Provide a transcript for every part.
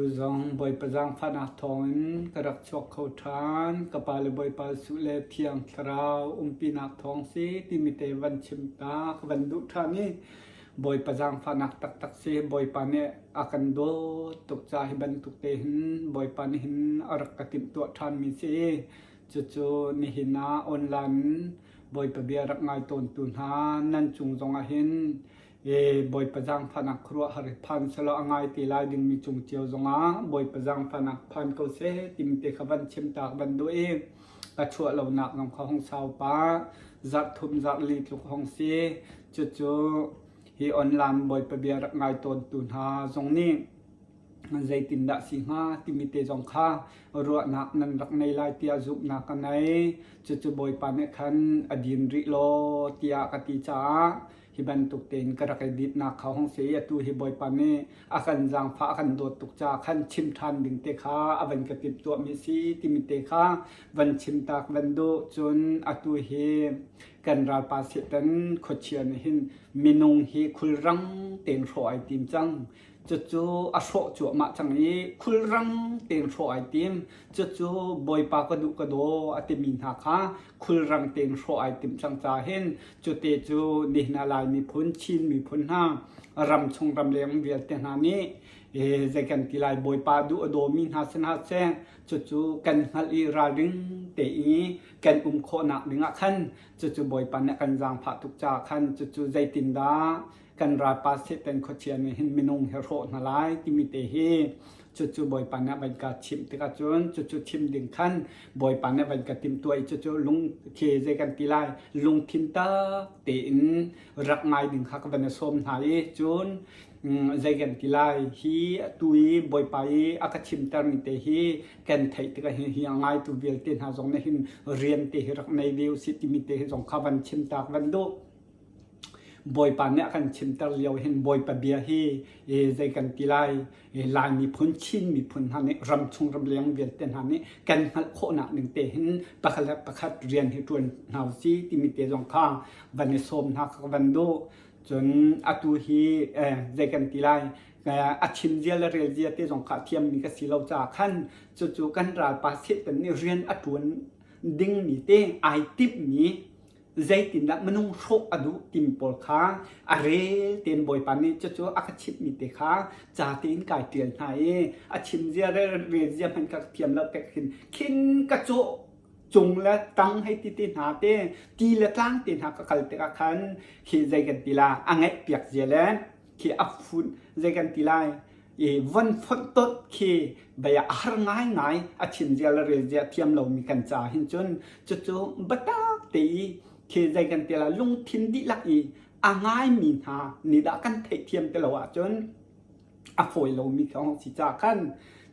Zong Bawipa zaangfahnak thawngin ka rak chuak kho ṭhan. Ka pa le Bawipa Jesuh le Thiang Thlarau umpinak thawng si timi te van chim ta ka van duh ṭhan i Bawipa zaangfahnak taktak si. Bawipa nih a kan dawt tuk ca hi bantuk te hin Bawipa nih hin a rak ka timhtuah ṭhanmi si. Cucu nihin ah online in Bawipa bia rak ngai tawntu hna nan cung zongah hin E Bawipa zaangfahnak khuaruahhar hi phan selaw a ngai te lai dingmi cung cio zongah Bawipa zaangfahnak phan ko seh timi te kha van chim ta van duh i ka chuah lonak zong kha hung sau pah zarh thum zarh li tluk hong si. Cucu hi online Bawipa bia rak ngai tawntu hna zong nih zeitindah si hnga timi te zong kha ruahnak nan rak nei lai tiah zumhnak ka nei. Cucu Bawipa nih khan a din rih law tiah ka ti caah hi bantuk tein ka rak i ditnak kha hong si i atu hi Bawipa nih a kan zaangfah a kan dawt tuk caah khan chim ṭhan ding te kha a van ka timhtuahmi si timi te kha van chim tak van duh. Cun atu hi kan ralpa Satan khuachia nih hin minung hi khulrang tein hrawh ai tim cang. Cucu a hrawh cuahmah cang i khulrang tein hrawh ai tim. Cucu Bawipa ka duh ka daw a timi hna kha khulrang tein hrawh ai timh cang caah hin cute cu nihin ah Lai miphun, Chin miphun hna ramchung ramleng vialte hna nih zei kan ti lai Bawipa duh a dawmi hna si hna seh cucu kan hngalh i ralring te i kan um khawhnak dingah khan cucu Bawipa nih a kan zaangfah tuk caah khan cucu zeitindah kan ralpa Satan khuachia nih hin minung hi hrawh hna lai timi te hi cucu Bawipa nih a van ka chimh tikah cun cucu chim ding khan Bawipa nih a van ka timhtuah i cucu lung khi zei kan ti lai lungthin tak tein rak ngai ding kha ka van i sawm hna i cun zei kan ti lai hi tu i Bawipa i a ka chimter mi te hi kan theih tikah hi hi a ngaitu vialte hna zong nih hin rian te hi rak nei ve usih timi te hi zong kha van chim tak van duh. Bawipa nih a kan chimter lio hin Bawipa bia hi zei kan ti lai Lai miphun Chin miphun hna nih ramchung ramleng vialte hna nih kan hngalh khawhnak ding te hin pakhat le pakhat rian hi ṭuan hna usih timi te zong kha van i sawm hna kha ka van duh. Cun atu hi zei kan ti lai a chim zia le rel zia te zong kha a thiammi ka si lo caah khan cucu kan ralpa Satan nih rian a ṭuan dingmi te ai timhmi zeitindah minung hrawh a duh timi pawl kha a rel tein Bawipa nih cucu a ka chimhmi te kha ca tein kai ṭial hna i a chim zia le rel zia hmanh ka thiam lo tek khin khin ka cawh cung le tang hei ti te hna te ti le tlang te hna ka kal tikah khan khi zei kan ti la a ngaih piak zia le khi a fun zei kan ti lai i von fonh tot khi bei a har ngaingai a chim zia le rel zia thiam lomi kan ca hin cun cucu biatak te i khi zei kan ti la lungthin dihlak i a ngaimi hna nih dah kan theihthiam ti lo ahcun a fawi lomi kha hong si ca khan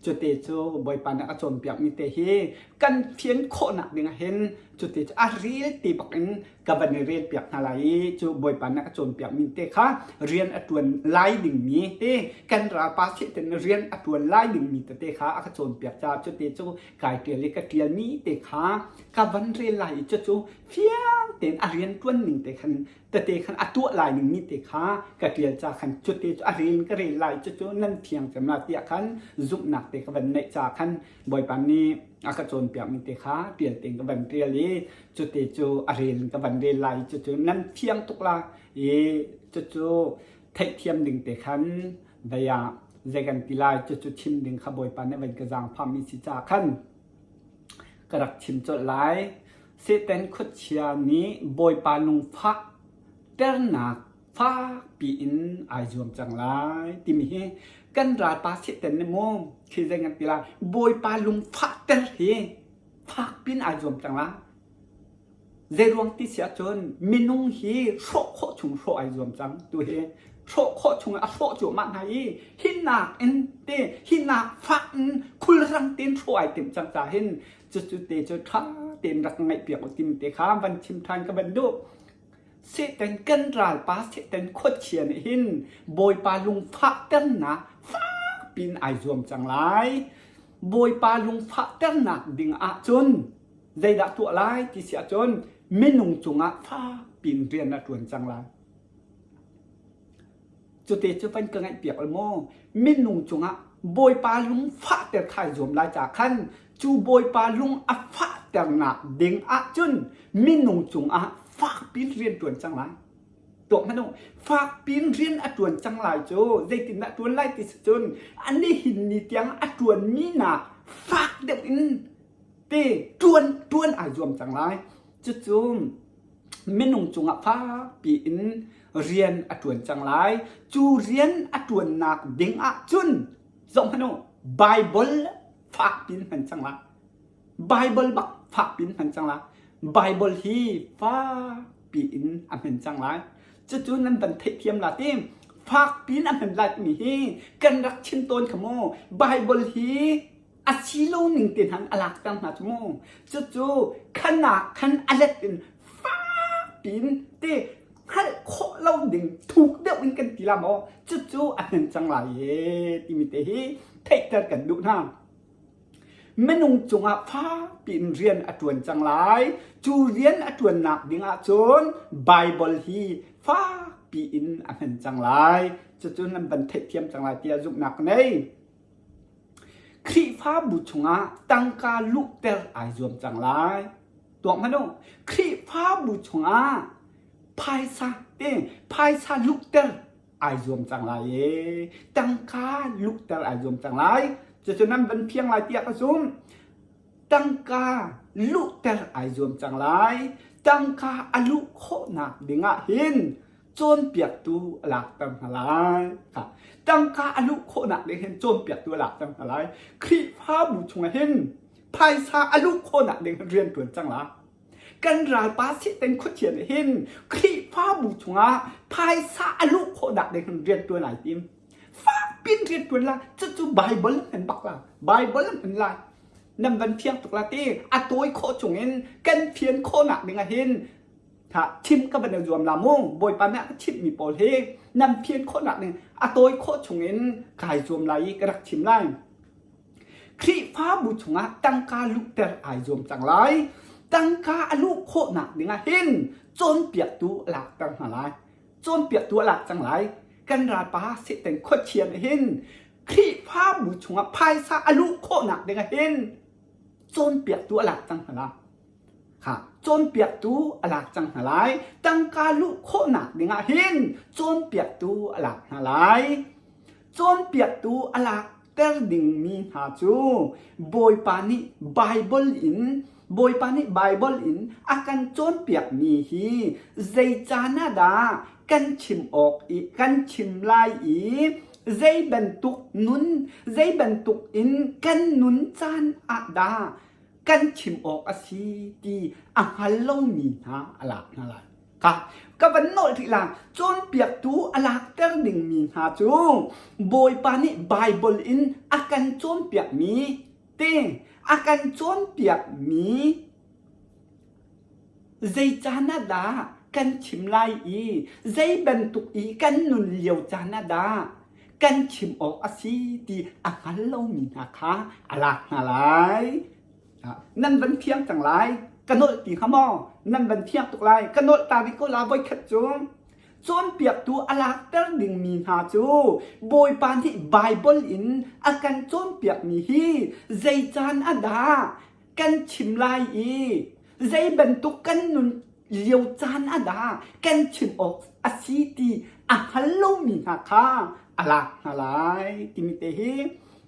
cute cu Bawipa nih a cawnpiakmi te hi kan fian khawhnak ding ah hin cute cu a rel te bak in ka van i rel piak hna lai i cu Bawipa nih a cawnpiakmi te kha rian a ṭuan lai dingmi te kan ralpa Satan rian a ṭuan lai dingmi tete kha a ka cawnpiak caah cute cu kai ṭial i ka ṭialmi te kha ka van rel lai i cucu fiang tein a rian ṭuan ning te khan tete khan a tuah lai ningmi te kha ka ṭial ca khan cute cu a rel ka rel lai cucu nan thiang cem la tiah khan zumhnak te ka van neih ca khan Bawipa nih a ka cawnpiakmi te kha ṭial tein ka van ṭial i cute cu a rel in ka van rel lai cucu nan fiang tuk la i cucu theihthiam ding te khan vei ah zei kan ti lai cucu chim ding kha Bawipa nih van ka zaangfahmi si caah khan ka rak chim colh lai. Satan khuachia nih Bawipa lungfah ternak fakpi in ai zuam cang lai timi hi kan ralpa Satan nih mu khi zei kan ti lai Bawipa lungfah ter hi fakpi in ai zuam cang lai. Zeiruang ti si ahcun minung hi hrawh khawh chung hrawh ai zuam cang tu hi hrawh khawh chung a hrawh cuahmah hna i hinak in te hinak fak in khulrang tein hrawh ai timh cang ca hin cucu te cu ṭha tein rak ngaih piak u tim te kha van chim ṭhan ka van duh. Satan kan ralpa Satan khuachia nih hin Bawipa lungfahternak fak pin ai zuam cang lai. Bawipa lungfahternak ding ahcun zeidah tuah lai ti si ahcun minung cungah fak pin rian a ṭuan cang lai. Cute cu van ka ngaihpiak ul maw? Minung cungah. Bawipa lung fahter kha ai zuam lai ca khan cu Bawipa lung a fahternak ding ahcun minung cungah fakpi in rian ṭuan cang lai. Tuak hmanh u, fakpi in rian a ṭuan cang lai cu zeitindah ṭuan lai ti si cun a nihin ni tiang a ṭuanmi nak fak deuh in te ṭuan ṭuan ai zuam cang lai. Cucu minung cungah fakpi in rian a ṭuan cang lai. Cu rian a ṭuannak ding ahcun zoh hmanh u, Bible fakpi in hman cang lai. Bible bak fakpi in hman cang lai. Bible hi fakpi in a hman cang lai. Cucu nan van theihthiam la ti. Fakpi in a hman lai timi hi kan rak chim tawn kha mu. Bible hi a si lo ning te hna a lakter hna cu mu. Cucu khanak khan a let in fakpi in te hngalh khawh lo ding thuk deuh in kan ti la maw? Cucu a hman cang lai e timi te hi theihter kan duh hna. Minung cungah fakpi in rian a ṭuan cang lai. Cu rian a ṭuannak ding ahcun Baibal hi fakpi in a hman cang lai. Cucu nan van theihthiam cang lai tiah zumhnak ka ngei. Khrihfabu chungah tangka luhter ai zuam cang lai. Tuak hmanh u. Khrihfabu chungah phaisa te phaisa luhter ai zuam cang lai e tangka luhter ai zuam cang lai cucu nan van phiang lai tiah ka zumh tangka luhter ai zuam cang lai tangka a luh khawhnak dingah hin cawnpiaktu a lakter hna lai tangka a luh khawhnak ding hin cawnpiaktu a lakter hna lai Khrihfabu chungah hin phaisa a luh khawhnak ding hin rian ṭuan cang lai Kan ralpa Satan khuachia nih hin Khrihfabu chungah phaisa a luh khawhnak ding hin rian ṭuan ai tim. Fakpin rian ṭuan la, cucu Bible hman bak la, Bible hman lai. Nan van fiang tuk la ti, a tawi khawh chungin kan fian khawhnak ding ah hin tha chim ka van i zuam la mu. Bawipa nih a ka chimhmi pawl hi nan fian khawhnak ding a tawi khawh chungin kai zuam lai i ka rak chim lai. Khrihfabu chungah tangka luhter ai zuam cang lai. Tangka a luh khawhnak dingah hin cawnpiaktu a lakter hna lai. Cawnpiaktu a lak cang lai. Kan ralpa Satan khuachia nih hin Khrihfabu chungah phaisa a luh khawhnak dingah hin cawnpiaktu a lak cang hna lai. Kha cawnpiaktu a lak cang hna lai. Tangka luh khawhnak dingah hin cawnpiaktu a lak hna lai. Cawnpiaktu a lakter dingmi hna cu Bawipa nih Baibal in Bawipa nih Baibal in a kan cawnpiakmi hi zei caan ah dah kan chim awk i kan chim lai i zei bantuk nun zei bantuk in kan nun caan ah dah kan chim awk a si ti a hngal lomi hna a lak hna lai. Ka ka van nolh rih la cawnpiaktu a lakter dingmi hna cu Bawipa nih Baibal in a kan cawnpiakmi te a kan cawnpiakmi zei caan ah dah kan chim lai i zei bantuk i kan nun lio caan ah dah kan chim awk a si ti a hngal lomi hna kha a lak hna lai. Nan van thiang cang lai. Ka nolh ti hnga maw? Nan van thiang tuk lai. Ka nolh ta rih ko la voikhat cu. Cawnpiaktu a lakter dingmi hna cu Bawipa nih Baibal in a kan cawnpiakmi hi zei caan ah dah kan chim lai i zei bantuk kan nun lio caan ah dah kan chim awk a si ti a hngal lomi hna kha a lak hna lai timi te hi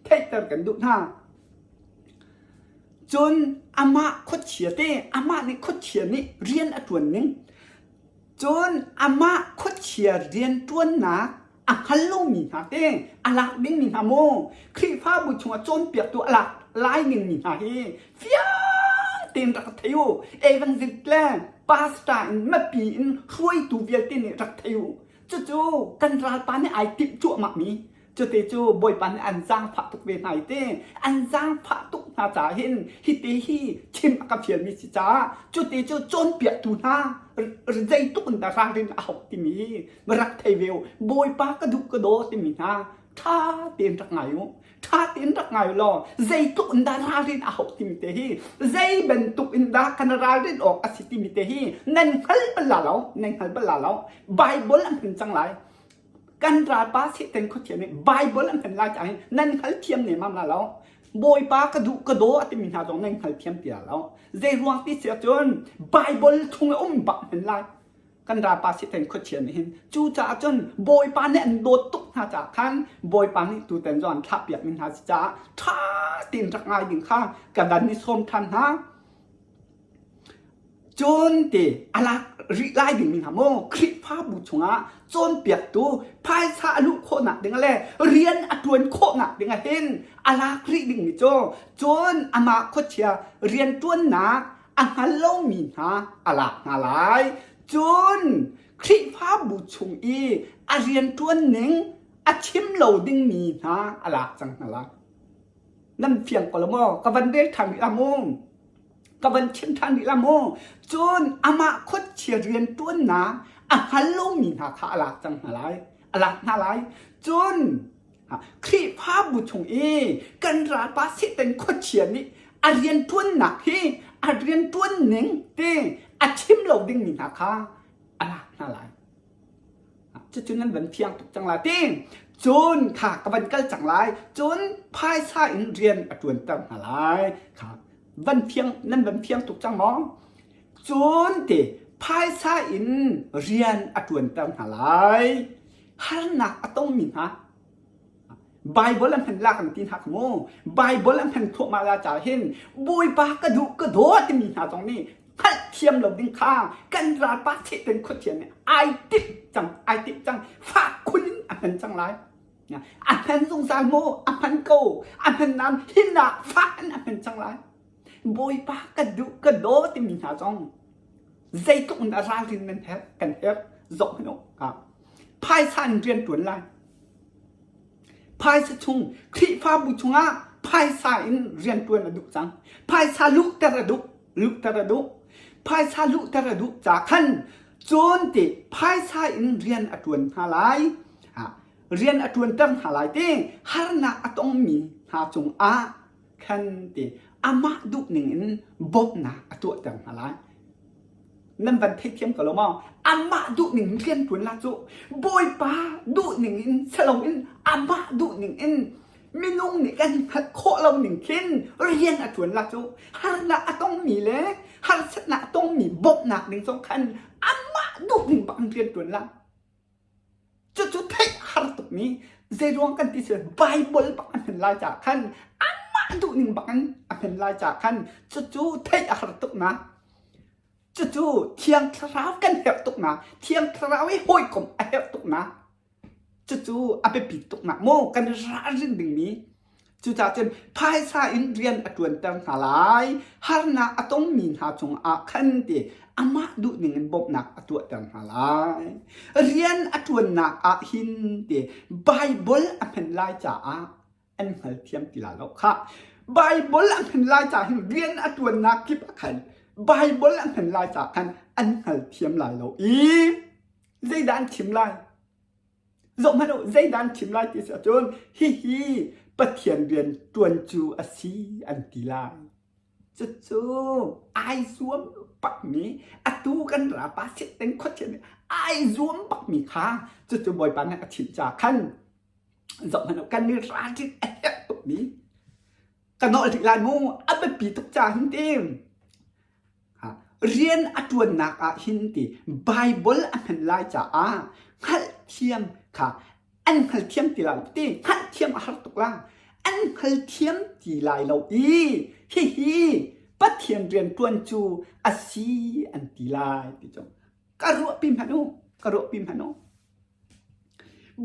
theihter kan duh hna. Cun amah khuachia te, amah nih khuachia nih rian a ṭuan ning. Cun amah khuachia rian ṭuannak a hngal lomi hna te, a lak dingmi hna maw, Khrihfabu chungah cawnpiaktu a lak lai dingmi hna hi fiang tein rak thei u. Evangelist le pastor in mipi in hruaitu vialte nih rak thei u. Cucu kan ralpa nih ai timh cuahmahmi Cuti cu Bawipa nih an zaangfah tuk ve hna i ti an zaangfah tuk hna caah hin hiti hi chim a ka fialmi si caah cuti cu cawnpiaktu hna zeitluk in dah ralrin a hauh timi rak thei ve u. Bawipa ka duh ka daw timi hna ṭha tein rak ngai u. Ṭha tein rak ngai u law zeitluk in dah ralrin a hauh timi te hi zei bantuk in dah kan ralrin awk a si timi te hi nan hngal bal la lo, nan hngal bal la lo. Bible an hman cang lai. Kan ralpa Satan khuachia nih Bible an hman lai caah hin nan hngal thiam nemam la lo. Bawipa ka duh ka daw a timi hna zong nan hngal thiam ti la lo. Zei ruang ti si ahcun Bible chung i um bak hman lai. Kan ralpa Satan khuachia nih hin cucaah cun Bawipa nih an dawt tuk hna caah khan Bawipa nih tutan zong an thlah piakmi hna si caah ṭha tein rak ngai ding kha ka van i sawm ṭhan hna. Cun ti a lak rih lai dingmi hna maw Khrihfabu chungah cawnpiaktu phaisa a luh khawhnak ding le rian a ṭuan khawhnak ding ah hin a lak rih dingmi cu cun amah khuachia rian ṭuannak a hngal lomi hna a lak hna lai. Cun Khrihfabu chung i a rian ṭuan ning a chim lo dingmi hna a lak cang hna lai. Nan fiang ko lo maw? Ka van rel ṭhan rih la mu. Ka van chim ṭhan rih la mu. Cun amah khuachia rian ṭuannak a hngal lomi hna kha a lak cang hna lai. A lak hna lai. Cun Khrihfabu chung i kan ralpa Satan khuachia nih a rian ṭuannak hi a rian ṭuan ning te a chim lo dingmi hna kha a lak hna lai. Cucu nan van fiang tuk cang lai ti. Cun kha ka van kal cang lai. Cun phaisa in rian a ṭuanter hna lai. Kha van fiang nan van fiang tuk cang maw? Cun ti phaisa in rian a ṭuanter hna lai. Harnak a tongmi hna Bible an hman lak an ti hna kha mu. Bible an hman thluahmah la ca hin Bawipa ka duh ka daw timi hna zong nih hngalhthiam lo ding kha kan ralpa Satan khuachia nih ai timh cang ai timh cang fak khun in a hman cang lai. A hman zungzal maw? A hman ko. A hman nain hin ah fak in a hman cang lai. Bawipa ka duh ka daw timi hna zong zeitluk in a ralrin nan herh kan herh zoh hmanh u. Phaisa in rian ṭuan lai. Phaisa chung Khrihfabu chungah phaisa in rianṭuan a duh cang. Phaisa luhter a duh, luhter a duh. Phaisa luhter a duh ca khan cun ti phaisa in rian a ṭuan hna lai. Rian a ṭuanter hna lai ti harnak a tongmi hna cungah khan ti amah duh ning in bawmhnak a tuahter hna lai. Nan van theithiam ko lo maw? Amah duh ning in rian ṭuan la cu Bawipa duh ning in si amah duh ning in minung nih kan hngalh khawh lo ning khin rian a ṭuan la cu harnak a tongmi le harsatnak a tongmi bawmhnak ding zong khan amah duh ning bak in rian ṭuan la. Cucu theih har tukmi zeiruang kan ti si Bible bak a hman lai caah khan amah duhning bak in a hman lai caah khan cucu theih a har tuk na. Cucu Thiang Thlarau kan herh tuk na. Thiang Thlarau i hawikom a herh tuk na. Cucu a biapi tuk nak mu kan ralrin dingmi Cucaah cun phaisa in rian a ṭuanter hna lai, harnak a tongmi hna cungah khan ti amah duhning in bawmhnak a tuahter hna lai. Rian a ṭuannak ah hin ti Baibal a hman lai caah an hngalthiam ti lai lo khah. Baibal a hman lai caah hin rian a ṭuannak kip ah khan Baibal a hman lai caah khan an hngalthiam lai lo i zeidah an chim lai? Zohhmanh u, zeidah an chim lai ti si ahcun hihi Pathian rian ṭuan cu a si an ti lai. Cucu ai zuam bakmi atu kan ralpa Satan khuachia nih ai zuam bakmi kha cucu Bawipa nih a chimh caah khan zohhmanh u, kan i ralrin a herh tukmi ka nawl rih lai mu a biapi tuk caah hin ti. Rian a ṭuannak ah hin ti Baibal a hman lai caah hngalhthiam kha an hngalthiam ti lai lo ti hngalhthiam a har tuk la. An hngalthiam ti lai lo i hihi Pathian rian ṭuan cu a si an ti lai ti cu ka ruahpi hmanh u, ka ruahpi hmanh u.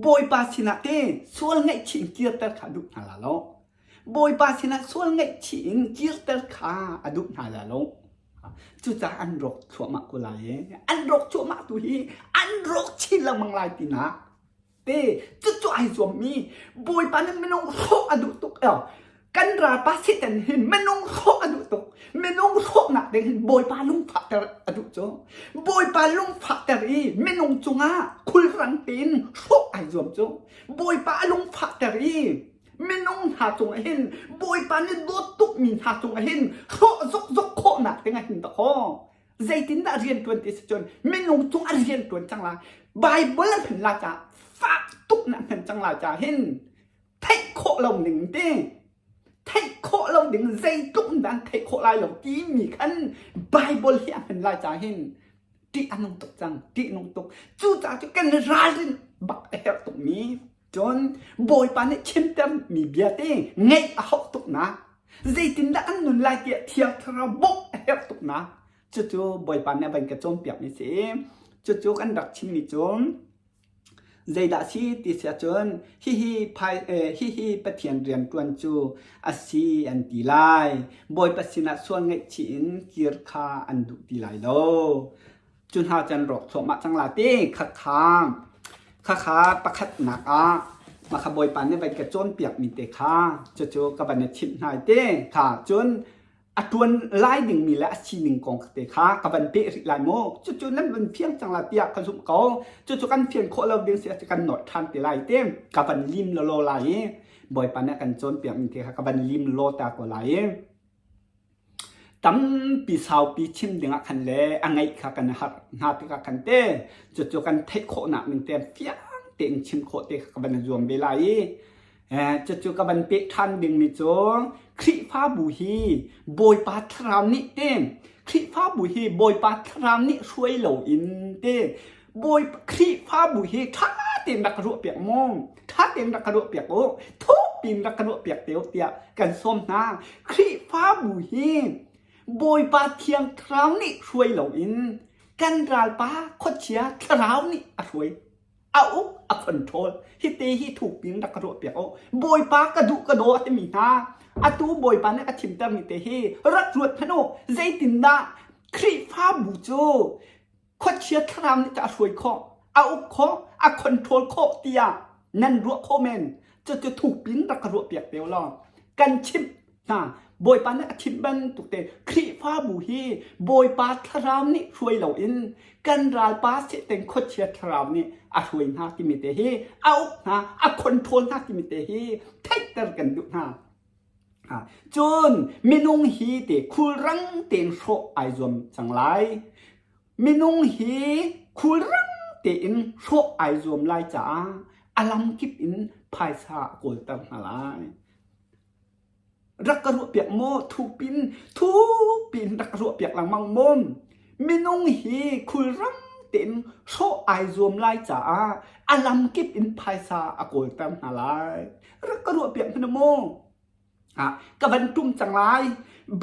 Bawipa sinah te sual ngaihchih in kirter kha duh hna la lo. Bawipa sinah sual ngaihchih in kirter kha a duh hna la lo. Cucaah an rawk thluahmah ko lai i an rawk cuahmah tu hi an rawk chin lengmang lai tinak te cucu ai zuammi Bawipa nih minung hrawh a duh tuk el. Kan ralpa Satan hin minung hrawh a duh tuk. Minung hrawhnak ding hin Bawipa lungfahter a duh cu. Bawipa lungfahter i minung cungah khulrang tein hrawh ai zuam cu. Bawipa a lungfahter i minung hna cungah hin Bawipa nih dawt tukmi hna cungah hin hrawh zokzok khawhnak ding ah hin dakaw. Zeitindah rian ṭuan ti si cun minung cung a rian ṭuan cang la. Bible a hman la caah fak tuk. tuk na hman cang lai ca hin theih khawh lo ning te theih khawh lo ding zeitluk in dah an theih khawh lai lo timi khan Bible hi a hman lai ca hin ṭih a nung tuk cang ṭih nung tuk cucaah cu kan ralrin bak a herh tukmi cun Bawipa nih chimter mi bia te ngaih a hauh tuk na zeitindah an nun lai tiah Thiang Thlarau bawmh a herh tuk na cucu Bawipa nih a van ka cawnpiak mi si cucu kan rak chimmi cu Zeidah si ti si ahcun hihi phai hihi Pathian rianṭuan cu a si an ti lai. Bawipa sinah sual ngaihchih in kir kha an duh ti lai lo. Cu hna cu an rawk thluahmah cang la ti. Khakha khakha pakhatnak ah mah kha Bawipa nih van ka cawnpiakmi te kha cucu ka van i chimh hna i ti. Kha cun a ṭuan lai dingmi le a sining kong te kha ka van peh rih lai maw? Cucu nan van fiang cang la tiah ka zumh ko. Cucu kan fian khawh lo ding si ah kan nolh ṭhan te lai te. Ka van lim lawlaw lai i Bawipa nih a kan cawnpiak mi te kha ka van lim law ta ko lai i tampi saupi chim ding ah khan le a ngaih kha kan har hna tikah khan te cucu kan theih khawhnak ning te fiang tein chim khawh te kha ka van zuam ve lai i Cucu ka van peh ṭhan dingmi cu Khrihfabu hi Bawipa Thlarau nih te Khrihfabu hi Bawipa Thlarau nih hruai loin te Bawi Khrihfabu hi ṭha tein rak ka ruahpiak mu ṭha tein rak ka ruahpiak u thuk piin rak ka ruahpiak te u tiah kan sawm hna. Khrihfabu hi Bawipa Thiang Thlarau nih hruai loin kan ralpa khuachia Thlarau nih a hruai. A uk a control hite hi thuk piin rak ka ruah piak u bawipa ka duh ka daw a timi hna atu bawipa nih a thimter mi te hi rak ruat hmanh u zeitindah Khrihfabu cu khuachia thlarau nih a hruai khawh a uk khawh a control khawh tiah nan ruah khawh men cucu thuk piin rak ka ruah piak te u law kan chimh hna. Bawipa nih a thim bantuk te Khrihfabu hi Bawipa thlarau nih hruai loin kan ralpa Satan khuachia thlarau nih a hruai hna timi te hi a uk hna a control hna timi te hi theihter kan duh hna. Cun minung hi te khulrang tein hrawh ai zuam cang lai. Minung hi khulrang tein hrawh ai zuam lai caah a lamkip in phaisa a kawlter hna lai. Rak ka ruahpiak maw? Thupin thupin rak ka ruahpiak lengmang maw? Minung hi khulrang tein hrawh ai zuam lai caah a lamkip in phaisa a kawlter hna lai. Rak ka ruahpiak hmanh maw? Ah, ka van tum cang lai.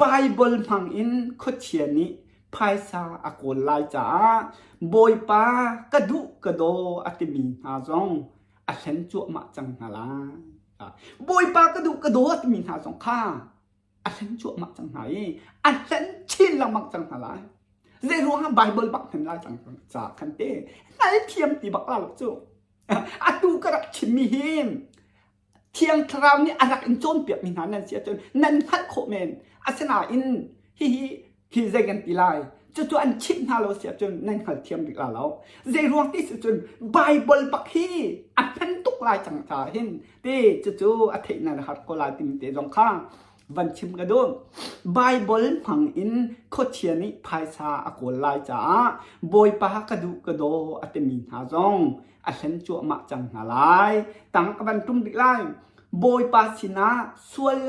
Bible hmang in khuachia nih phaisa a kawl lai caah Bawipa ka duh ka daw a timi hna zong a hlen cuahmah cang hna lai. Bawipa ka duh ka dawt mi hna zong kha a hlen cuahmah cang hna i a hlen chin lengmang cang hna lai. Zei ruangah Bible bak hman lai cang ca khan te hngalthiam ti bak la lo cu. Atu ka rak chimmi hi Thiang Thlarau nih a rak in cawnpiak mi hna nan si ahcun nan hngalh khawh men. Asinain hihi hi zei kan ti lai cucu an chimh hna lo si ahcun nan hngalthiam rih la lo zei ruang ti si cun Bible bak hi a hman tuk lai cang caah hin ti cucu a theih nan har ko lai timi te zong kha van chim ka duh Bible hmang in khuachia nih phaisa a kawl lai caah Bawipa ka duh ka daw a timi hna zong a hlen cuahmah cang hna lai tang ka van tum rih lai Bawipa sinah sual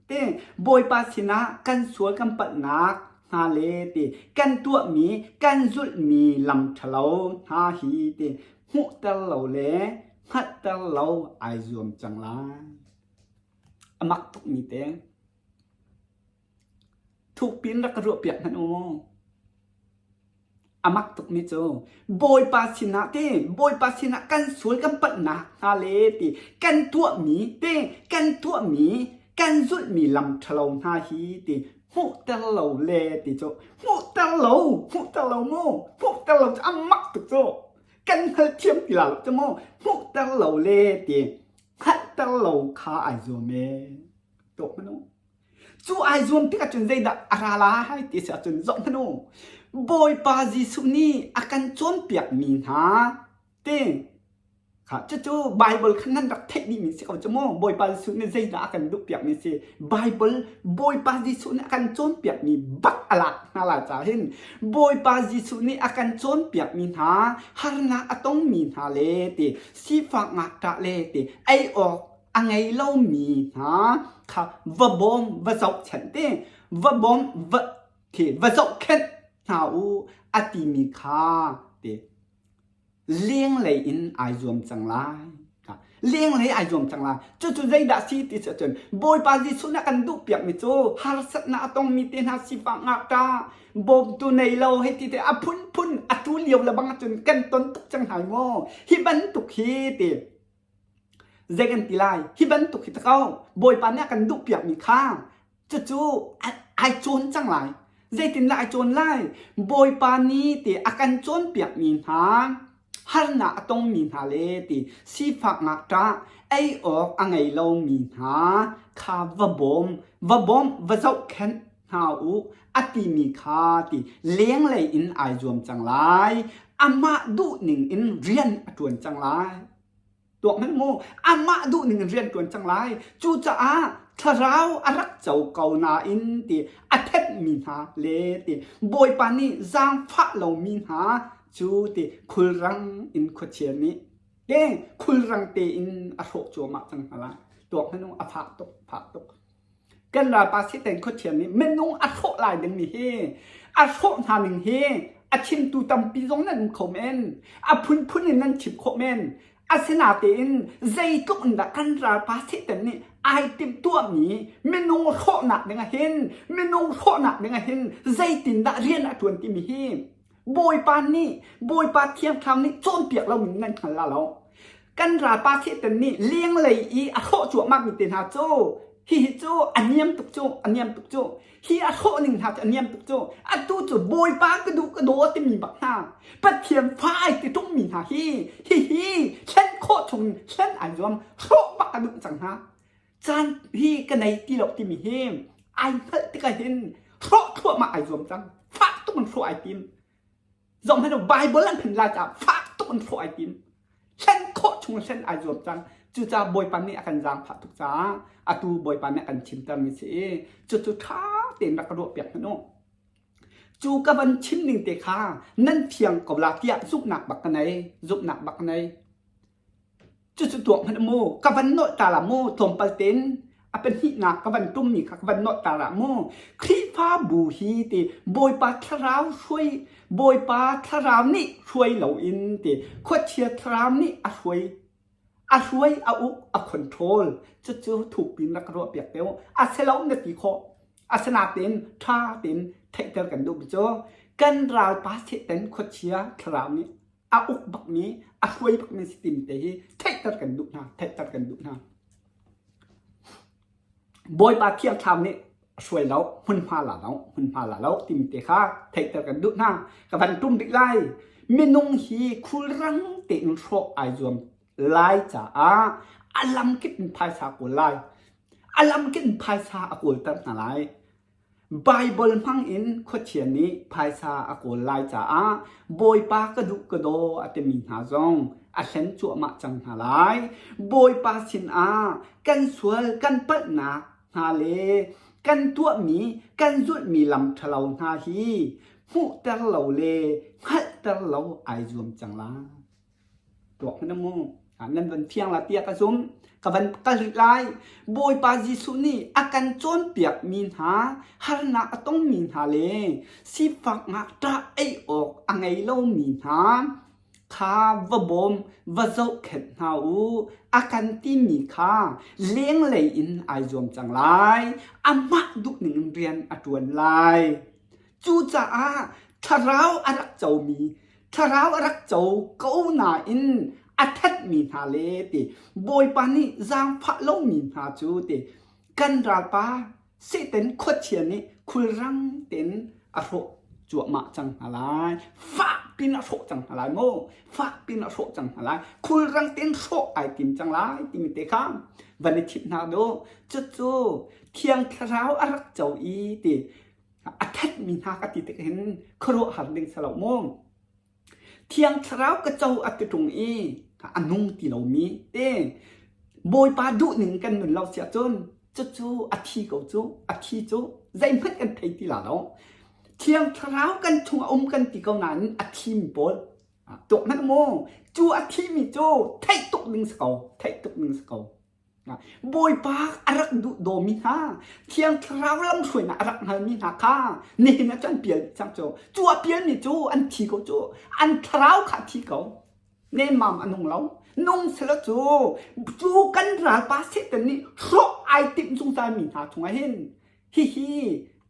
Te Bawipa sinah kan sual kan palhnak hna le ti kan tuahmi kan zulhmi lam ṭhalo hna hi ti hmuhter lo le hngalhter lo ai zuam cang lai. A mak tukmi te. Thukpi in rak ka ruahpiak hmanh u mu. A mak tukmi cu Bawipa sinah ti Bawipa sinah kan sual kan palhnak hna le ti kan tuahmi ti kan tuahmi kan zulhmi lam ṭhalo hna hi ti hmuhter lo le ti cu hmuhter lo hmuhter lo mu hmuhter lo cu a mak tuk cu kan hngalthiam ti la lo cu mu hmuhter lo le ti hngalhter lo kha ai zuam ee tuak hmanh u Cu ai zuam tikah cun zeidah a ra lai ti si ahcun zoh hmanh u. Bawipa Jesuh nih a kan cawnpiakmi hna te kha. Cucu Bible khan nan rak theih dihmi si ko cu mu. Bawipa Jesuh nih zeidah a kan duhpiakmi si. Bible Bawipa Jesuh nih a kan cawnpiakmi bak a lak hna lai caah hin Bawipa Jesuh nih a kan cawnpiakmi hna harnak a tongmi hna le ti sifak ngakṭah le ti ei awk a ngei lomi hna kha va bawm va zohchenh te va bawm va khi va zohkhenh hna u a timi kha ti lenglei in ai zuam cang lai. Lenglei ai zuam cang lai. Cucu zeidah si ti cun Bawipa Jesuh nih a kan duhpiakmi cu harsatnak a tongmi te hna sifak ngakṭa bawmtu nei lo hei ti te a phunphun atu lio le bang ahcun kan ton tuk cang hna maw hi bantuk hi ti zei kan ti lai hi bantuk hi ta ko Bawipa nih a kan duhpiakmi kha Cucu ai cawn cang lai. Zeitindah ai cawn lai? Bawipa nih ti a kan cawnpiakmi hna, harnak a tongmi hna le ti sifak ngakṭah ei awk a ngei lomi hna kha va bawm, va bawmh, va zohkhenh hna u a timi kha ti lenglei in ai zuam cang lai. Amah duhning in rian a ṭuan cang lai. Tuak hmanh mu, amah duhning in rian ṭuan cang lai. Cucaah thlarau a rak co ko nain ti a thenhmi hna le ti Bawipa nih zaangfah lomi hna cu ti khulrang in khuachia nih te khulrang tein a hrawh cuahmah cang hna lai. Tuak hmanh u, a fak tuk, fak tuk. Kan ralpa Satan khuachia nih minung a hrawh lai dingmi hi a hrawh hna ning hi a chimtu tampi zong nan um kho men. A phunphun in nan chim khawh men. Asinatein zeitluk in dah kan ralpa Satan nih ai timhtuahmi minung hrawhnak ding ah hin minung hrawhnak ding ah hin zeitindah rian a ṭuan timi hi Bawipa nih Bawipa Thiang Thlarau nih cawnpiak loin nan hngal la lo. Kan ralpa Satan nih lenglei i a hrawh cuahmahmi te hna cu hihi cu a niam tuk cu a niam tuk cu hi a hrawh ning hna cu a niam tuk cu atu cu Bawipa ka duh ka daw timi bak hna Pathian fa ai ti ṭungmi hna hi hihi hlen khawh chung hlen ai zuam hrawh bak a duh cang hna caan hi ka nei ti lo timi hi ai hngalh tikah hin hrawh thluahmah ai zuam cang fak tuk in hrawh ai tim zong hmanh Bible an phen lai caah fak tuk in hrawh ai tim hlen khawh chung hlen ai zuam cang cucaah Bawipa nih a kan zaangfah tuk caah atu Bawipa nih a kan chimter mi si i cucu ṭha tein rak ka ruah piak hmanh u cu ka van chim ning te kha nan fiang ko la tiah zumhnak bak ka nei zumhnak bak ka nei Cucu tuak hmanh mu, ka van nolh ta la mu, tlawmpal tein a pahnihnak ka van tummi kha ka van nolh ta la mu. Khrihfabu hi ti Bawipa thlarau hruai, Bawipa thlarau nih hruai loin ti khuachia thlarau nih a hruai, a hruai, a uk, a control. Cucu thukpi in rak ka ruahpiak te u. A si lo na ti khawh. Asinain ṭha tein theihter kan duhmi cu kan ralpa Satan khuachia thlarau nih a uk bakmi a hruai bakmi si timi te hi theihter kan duh hna theihter kan duh hna Bawipa Thiang Thlarau nih hruai lo hmunhma la lo hmunhma la lo timi te kha theihter kan duh hna ka van tum rih lai minung hi khulrang tein hrawh ai zuam lai caah a lamkip in phaisa kawl lai a lamkip in phaisa a kawlter hna lai Baibal hmangin khuachia nih phaisa a kawl lai caah Bawipa ka duh ka daw a timi hna zong a hlen cuahmah cang hna lai. Bawipa sinah kan sual kan palhnak hna le kan tuahmi kan zulhmi lam ṭhalo hna hi hmuhter lo le hngalhter lo ai zuam cang lai. Tuak hmanh mu. Nan van fiang la tiah ka zumh. Ka van kal rih lai. Bawipa Jesuh nih a kan cawnpiak mi hna, harnak a tongmi hna le sifak ngakṭah ei awk a ngei lomi hna kha va bawm, va zohkhenh hna u. A kan timi kha lenglei in ai zuam cang lai. Amah duhning in rian a ṭuan lai. Cucaah thlarau a rak comi Thlarau a rak co ko nain a thatmi hna le ti Bawipa nih zaangfah lomi hna cu ti kan ralpa Satan khuachia nih khulrang tein a hrawh cuahmah cang hna lai. Fak pin a hrawh cang hna lai mu. Fak pin a hrawh cang hna lai. Khulrang tein hrawh ai tim cang lai timi te kha van i thit hna do. Cucu Thiang Thlarau a rak co i ti a thatmi hna ka ti tik hin khuaruahhar ding si lo mu. Thiang Thlarau ka co a ti ṭung i A nung ti lomi te Bawipa duhning kan nun lo si ahcun cucu a thi ko cu, a thi cu zeihmanh kan thei ti la lo. Thiang Thlarau kan chung a um kan ti ko nain a thimi pawl tuak hmanh maw cu a thimi cu theih tuk ding si ko, theih tuk ding si ko. Bawipa a rak duh dawmi hna, Thiang Thlarau lamhruainak a rak hngalmi hna kha nihin ah cun an pial cang cu. Cu a pialmi cu an thi ko cu. An thlarau kha a thi ko. Nemmam a nung lo. Nung selaw cu cu kan ralpa Satan nih hrawh ai timh zungzalmi hna chungah hin hihi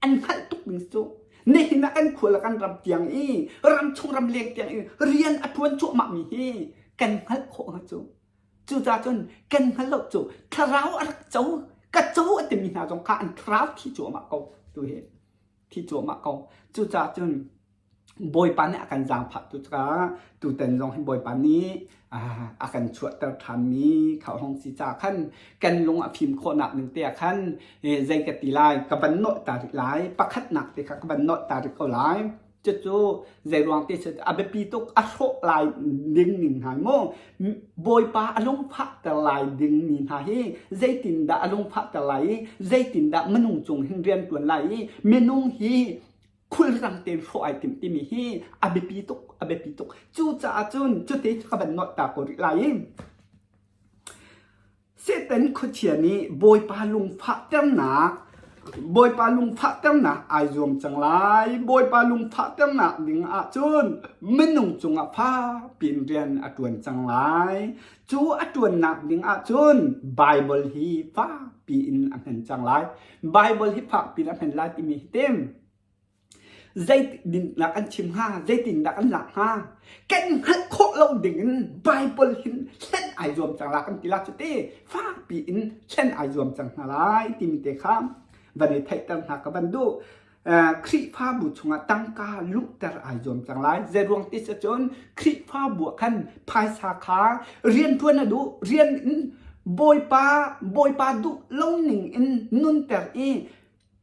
an hngalh tuk ding cu. Nihin ah kan khua le kan ram tiang i ramchung ramleng tiang i rian a ṭuan cuahmahmi hi kan hngalh khawh hnga cu. Cucaah cun kan hngalh lo cu thlarau a rak co ka co a timi hna zong kha an thlarau thi cuahmah ko tu hi thi cuahmah ko. Cucaah cun Bawipa nih a kan zaangfah tu caah tutan zong hi Bawipa nih a kan chuahter ṭhanmi kha hong si ca khan kan lung a fim khawhnak ning te ah khan zei ka ti lai ka van nolh ta rih lai pakhatnak te kha ka van nolh ta rih ko lai. Cucu zeiruang ti a biapi tuk a hrawh lai ding ning hna maw Bawipa a lungfahter lai ding mi hna hi zeitindah a lungfahter lai i zeitindah minung cung hin rian tuan lai i minung hi khulrang tein hrawh ai timh timi hi a biapi tuk a biapi tuk cucaah cun cuti ka van nolh ta ko rih lai i Satan khuachia nih Bawipa lungfahternak Bawipa lungfahternak ai zuam cang lai. Bawipa lungfahternak ding ahcun minung cungah fakpiin rian a ṭuan cang lai. Cu a ṭuannak ding ahcun Baibal hi fakpi in a hman cang lai. Baibal hi fakpi in a hman lai timi hi tim. Zeitindah kan chim hnga? Zeitindah kan lak hnga? Kan hngalh khawh lo ding in Bible hin hlen ai zuam cang la kan ti la cu te fakpi in hlen ai zuam cang hna lai timi te kha van i theihter hna ka van duh. Khrihfabu chungah tangka luhter ai zuam cang lai. Zeiruang ti si cun Khrihfabu ah khan phaisa kha rianṭuan a duh. Rian in Bawipa Bawipa duh lo ning in nunter i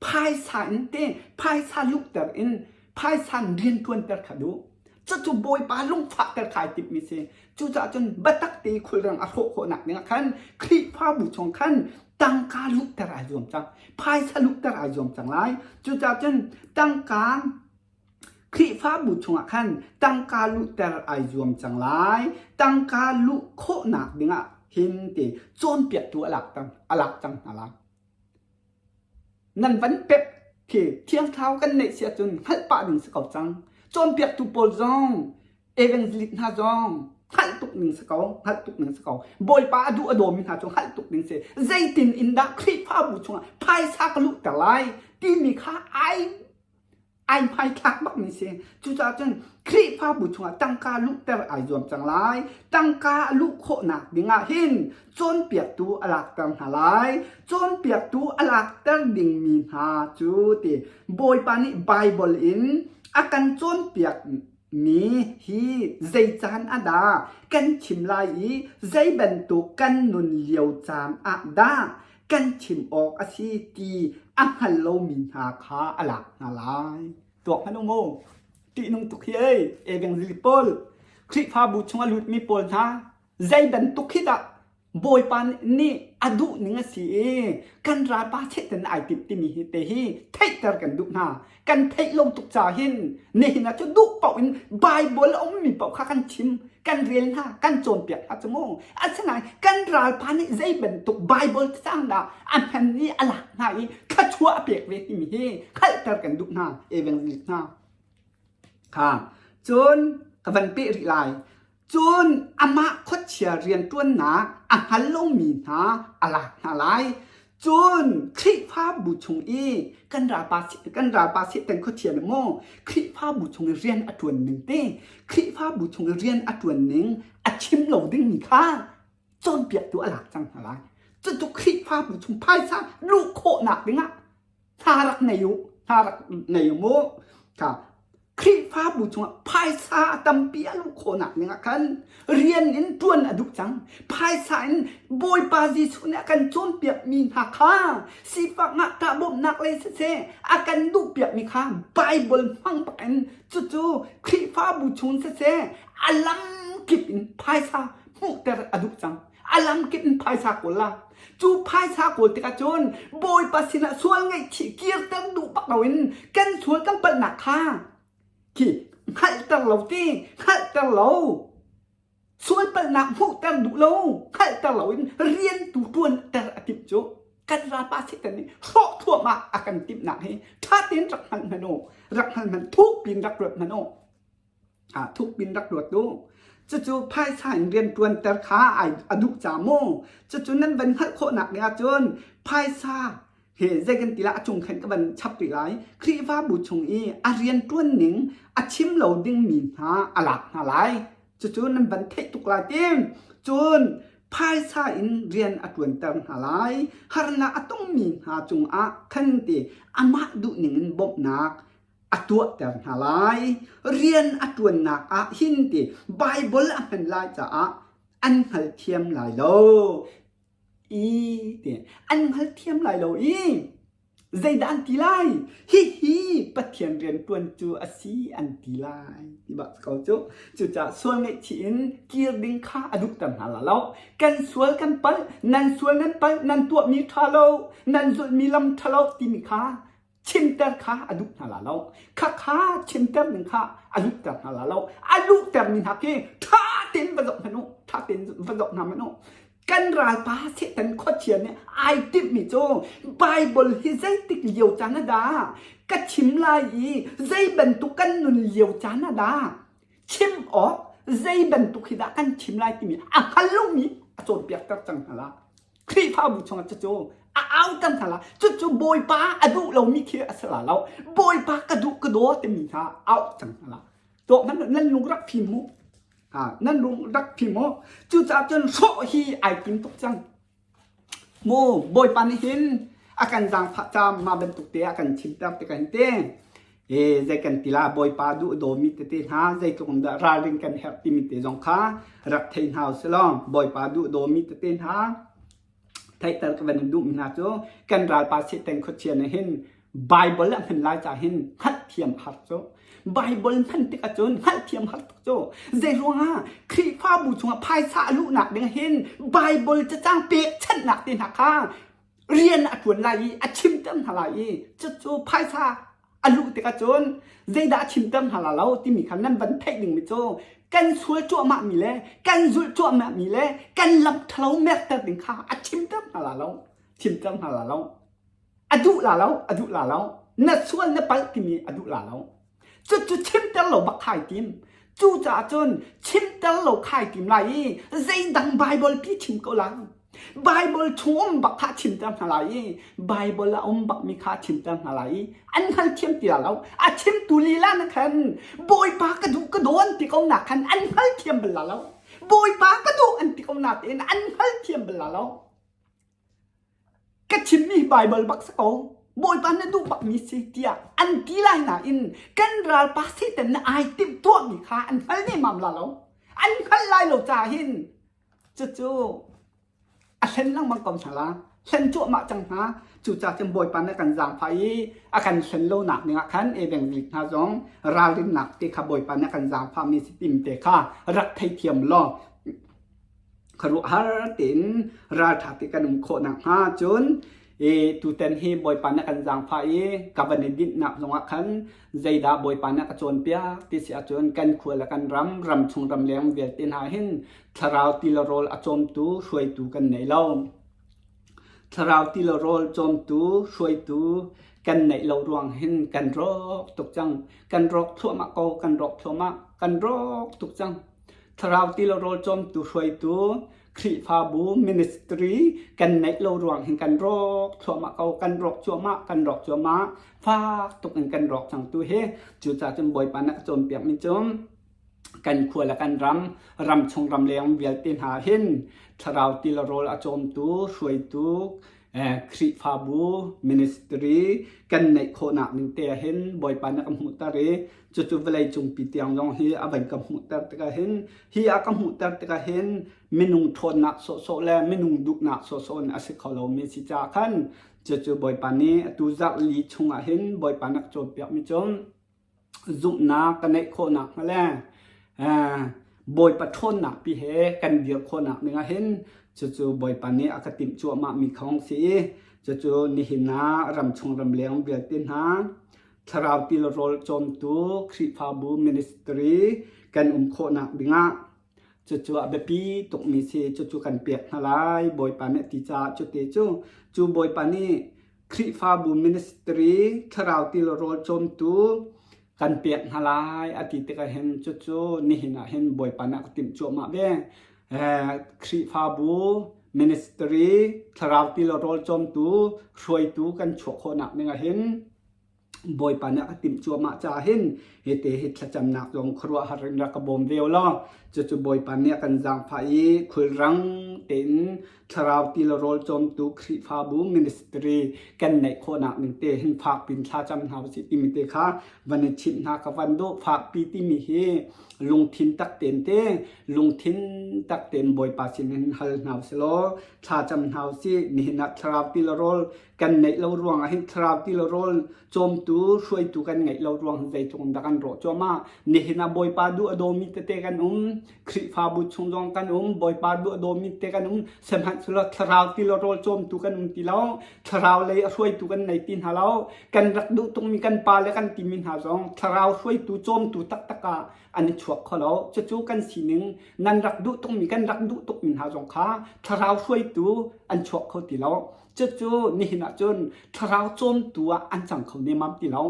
phaisa in te phaisa luhter in phaisa in rianṭuanter kha duh. Cucu Bawipa lungfahter kha ai timhmi si. Cucaah cun biatak te khulrang a hrawh khawhnak dingah khan Khrihfabu chung khan tangka luhter ai zuam cang. Phaisa luhter ai zuam cang lai. Cucaah cun tangka Khrihfabu chungah khan tangka luhter ai zuam cang lai. Tangka luh khawhnak dingah hin te cawnpiaktu a lak a lak cang hna lai. Nan van pep khi Thiang Thlarau kan neih si ahcun hngalh pah ding si ko cang. Cawnpiaktu pawl zong, evangelist hna zong hngalh tuk ning si ko, hngalh tuk ning si ko. Bawipa a duh a dawmi hna cu hngalh tuk ding si. Zeitin in dah Khrihfabu chungah phaisa ka luhter lai timi kha ai ai hmaithlak bakmi si. Cucaah cun Khrihfabu chungah tangka luhter ai zuam cang lai. Tangka a luh khawhnak dingah hin cawnpiaktu a lakter hna lai. Cawnpiaktu a lakter dingmi hna cu ti Bawipa nih Baibal in a kan cawnpiak mi hi zei caan ah dah kan chim lai i zei bantuk kan nun lio caan ah dah kan chim awk a si ti a hngal lomi hna kha a lak hna lai. Tuak hmanh u mu. Ṭihnung tuk hi ei, evangelist pawl, Khrihfabu chung a lutmi pawl hna, zei bantuk hi dah Bawipa nih a duh ning a si i kan ralpa Satan ai timh timi hi te hi theihter kan duh hna. Kan theih lo tuk ca hin nihin ah cu duh paoh in Bible a ummi paoh kha kan chim, kan rel hna, kan cawnpiak hna cu mu. Asinain kan ralpa nih zei bantuk Bible cang dah a hman i a lak hna i thluachuah a pek ve timi hi hngalhter kan duh hna, evangelist hna. Kha cun ka van peh rih lai. Cun amah khuachia rianṭuannak a hngal lomi hna a lak hna lai. Cun Khrihfabu chung i kan ralpa kan ralpa Satan khuachia nih maw Khrihfabu chung i rian a ṭuan ning te Khrihfabu chung i rian a ṭuan ning a chim lo dingmi kha cawnpiaktu a lak cang hna lai. Cucu Khrihfabu chung phaisa luh khawhnak dingah hna rak nei u hna rak nei u mu kha Khrihfabu chungah phaisa a tampi a luh khawhnak ning ah khan rian in ṭuan a duh cang. Phaisa in Bawipa Jesuh nih a kan cawnpiakmi hna kha sifak ngakṭah bawmhnak lei siseh a kan duhpiakmi kha Baibal hmang bak in cucu Khrihfabu chung siseh a lamkip in phaisa Hmuhter a duh cang. A lamkip in phaisa kawl la. Cu phaisa kawl tikah cun Bawipa sinah sual ngaihchih kirter duh bak loin kan sual kan palhnak kha khi hngalhter lo ti hngalhter lo sual palhnak hmuhter duh lo hngalhter loin rian tu ṭuanter a timh cu kan ralpa Satan nih hrawh thluahmah a kan timhnak hi ṭha tein rak hngal hmanh u rak hngal hmanh thuk pin rak ruat hmanh u thuk pin rak ruat u. Cucu phaisa in rian ṭuanter kha a duh ca mu. Cucu nan van hngalh khawhnak ding ahcun phaisa he zei kan ti lah a cung khan ka van chap rih lai. Khrihfabu chung i a rian ṭuan ning a chim lo dingmi hna a lak hna lai. Cucu nan van theih tuk lai ti. Cun phaisa in rian a ṭuanter hna lai. Harnak a tongmi hna cungah khan ti amah duhning in bawmhnak a tuahter hna lai. Rian a ṭuannak ah hin ti Baibal a hman lai caah an hngalthiam lai lo. I ti an hngalthiam lai lo i zeidah an ti lai? Hihi Pathian rianṭuan cu a si an ti lai ti bak ko cu. Cucaah sual ngaihchih in kir ding kha a duhter hna la lo. Kan sual kan palh, nan sual nan palh, nan tuahmi ṭha lo, nan zulhmi lam ṭha lo timi kha chimter kha a duh hna la lo. Khakha chimter ning kha a luhter hna la lo. A luhter mi hna khi ṭha tein va zoh hmanh u, ṭha tein va zoh hna hmanh u. Kan ralpa Satan khuachia nih ai timhmi cu Bible hi zeitik lio caan ah dah ka chim lai i zei bantuk kan nun lio caan ah dah chim awk zei bantuk hi dah kan chim lai timi a hngal lomi a cawnpiakter cang hna la. Khrihfabu chungah cucu a auter hna la. Cucu Bawipa a duh lomi khi a si la lo. Bawipa ka duh ka daw timi kha auh cang hna la. Tuah hmanh nan lung rak fim mu. Nan lung rak fim mu. Cucaah cun hrawh hi ai tim tuk cang. Mu Bawipa nih hin a kan zaangfah caam mah bantuk te a kan chimter te kan te. E zei kan ti la Bawipa duh dawmi tete hna zeitluk in dah ralring kan herh timi te zong kha rak thei hna usih Bawipa duh dawmi tete hna theihter ka van in duhmi hna cu kan ralpa Satan khuachia nih hin Bible a hman lai ca hin hngalhthiam har cu Bible hman tik ahcun hngalhthiam har tuk cu zei ruangah Khrihfabu chungah phaisa a luhnak ding hin Bible cacang pekchanhnak te hna kha rian a ṭuan lai i a chimter hna lai i cucu phaisa a luh tikah cun zeidah a chimter hna la lo timi kha nan van theih dingmi cu kan sual cuahmahmi le kan zulh cuahmahmi le kan lam ṭhalo merter ding kha a chimter hna la lo chimter hna la lo a duh la lo a duh la lo na sual na palh timi a duh la lo cucu chimter lo bak khai tim cucaah cun chimter lo khai tim lai i zeidang Bible pi chim ko lai Bible chung um bak kha chimter hna lai i Bible a um bakmi kha chimter hna lai i an hngalthiam ti lo a chimtu lila na khan Bawipa ka duh ka dawn ti ko na khan an hngalthiam bal la lo Bawipa ka duh an ti ko na tein an hngalthiam bal la lo Ka chimmi Baibal bak si ko. Bawipa na duh bakmi si tiah an ti lai nain kan ralpa Satan na ai timh tuahmi kha an hngal nemam la lo. An hngalh lai lo caah hin cucu a hlen lengmang ko hna la. Hlen cuahmah cang hna. Cucaah cun Bawipa nih a kan zaangfah i a kan hlen lonak dingah khan evangelist hna zong ralrinnak te kha Bawipa nih a kan zaangfahmi si tim te kha rak theithiam law khuaruahhar tein ralṭha te kan um khawh nakhnga cun i tutan hi Bawipa nih a kan zaangfah i ka van i dinhnak zongah khan zeidah Bawipa nih a ka cawnpiak ti si ahcun kan khua le kan ram ram chung ram leng vialte hna hin thlarau ti le rawl a cawmtu hruaitu kan nei lo. Thlarau ti le rawl cawmtu hruaitu kan neih lo ruang hin kan rawk tuk cang. Kan rawk thluahmah ko, kan rawk thluahmah, kan rawk tuk cang. Thlarau ti lo rawl cawmtu hruaitu Khrihfabu ministry kan neih lo ruang hin kan rawk thluahmah ko kan rawk cuahmah kan rawk cuahmah fak tuk in kan rawk cang tu hi cucaah cun Bawipa nih a ka cawnpiak mi cu kan khua le kan ram ram chung ram leng vialte hna hin thlarau ti le rawl a cawmtu hruaitu Khrihfabu ministry kan neih khawhnak ning te ah hin Bawipa nih a ka hmuhter i cucu vawlei cungpi tiang zong hi a van ka hmuhter tikah hin hi a ka hmuhter tikah hin minung ṭhawnnak sawhsawh le minung duhnak sawhsawh in a si kho lomi si caah khan cucu Bawipa nih atu zarh li chungah hin Bawipa nih a ka cawnpiakmi cu zumhnak ka neih khawhnak hnga le. Bawipa ṭhawnnak pi he kan dir khawhnak ding ah hin cucu Bawipa nih a ka timh cuahmah mi kha hung si i cucu nihin ah ramchung ramleng vialte hna thlarau tilrawl cawmtu Khrihfabu ministry kan um khawhnak dingah cucu a biapi tukmi si. Cucu kan pek hna lai Bawipa nih a ti caah cute cu cu Bawipa nih Khrihfabu ministry thlarau tilrawl cawmtu kan pek hna lai a ti tikah hin cucu nihin ah hin Bawipa nih a ka timh cuahmah ve. Khrihfabu ministry thlarau ti le rawl cawmtu hruaitu kan chuah khawhnak ding ah hin Bawipa nih a ka timh cuahmah caah hin hite hi thlacamnak zong khuaruahhar in rak ka bawm ve law cucu Bawipa nih a kan zaangfah i khulrang tein thlarau ti le rawl cawmtu Khrihfabu ministry kan neih khawhnak ning te hin fak pin thlacam hna usih timi te kha van i chimh hna ka van dawh. Fakpi timi hi lungthin tak tein te lungthin tak tein Bawipa sin hin hal hna usih law thlacam hna usih. Nihin ah thlarau ti le rawl kan neih lo ruangah hin thlarau ti le rawl cawmtu hruaitu kan ngeih lo ruang zeitluk in dah kan rawh cuahmah. Nihin ah Bawipa duh a dawmi tete kan um, Khrihfabu chung zong kan um, Bawipa duh a dawmi tete kan um, sihmanhsehlaw thlarau ti le rawl cawmtu kan um ti lo, thlarau lei a hruaitu kan nei ti hna lo. Kan rak duh tukmi kan pa le kan timi hna zong thlarau hruaitu cawmtu taktak ah an i chuak kho lo. Cucu kan sining nan rak duh tukmi kan rak duh tukmi hna zong kha thlarau hruaitu an chuak kho ti lo. Cucu nihin ah cun thlarau cawmtu ah an cang kho nemam ti lo.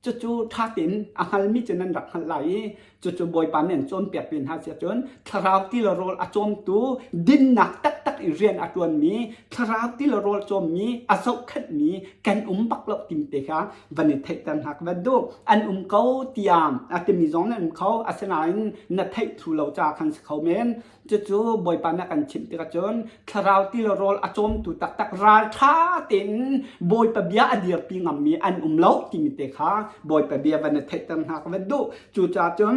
Cucu ṭha tein a hngalmi cu nan rak hngalh lai i cucu Bawipa nih an cawnpiak ve hna si ahcun thlarau ti le rawl a cawmtu dinnak taktak i rian a ṭuanmi thlarau ti le rawl cawmmi a zohkhenhmi kan um bak lo timi te kha van i theihter hna ka van duh. An um ko tiah a timi zong nan um kho asinain na theih thlu lo caah khan si kho men. Cucu Bawipa nih a kan chimh tikah cun thlarau ti le rawl a cawmtu taktak ralṭha tein Bawipa bia a dirpi ngammi an um lo timi te kha Bawipa bia van i theihter hna ka van duh. Cucaah cun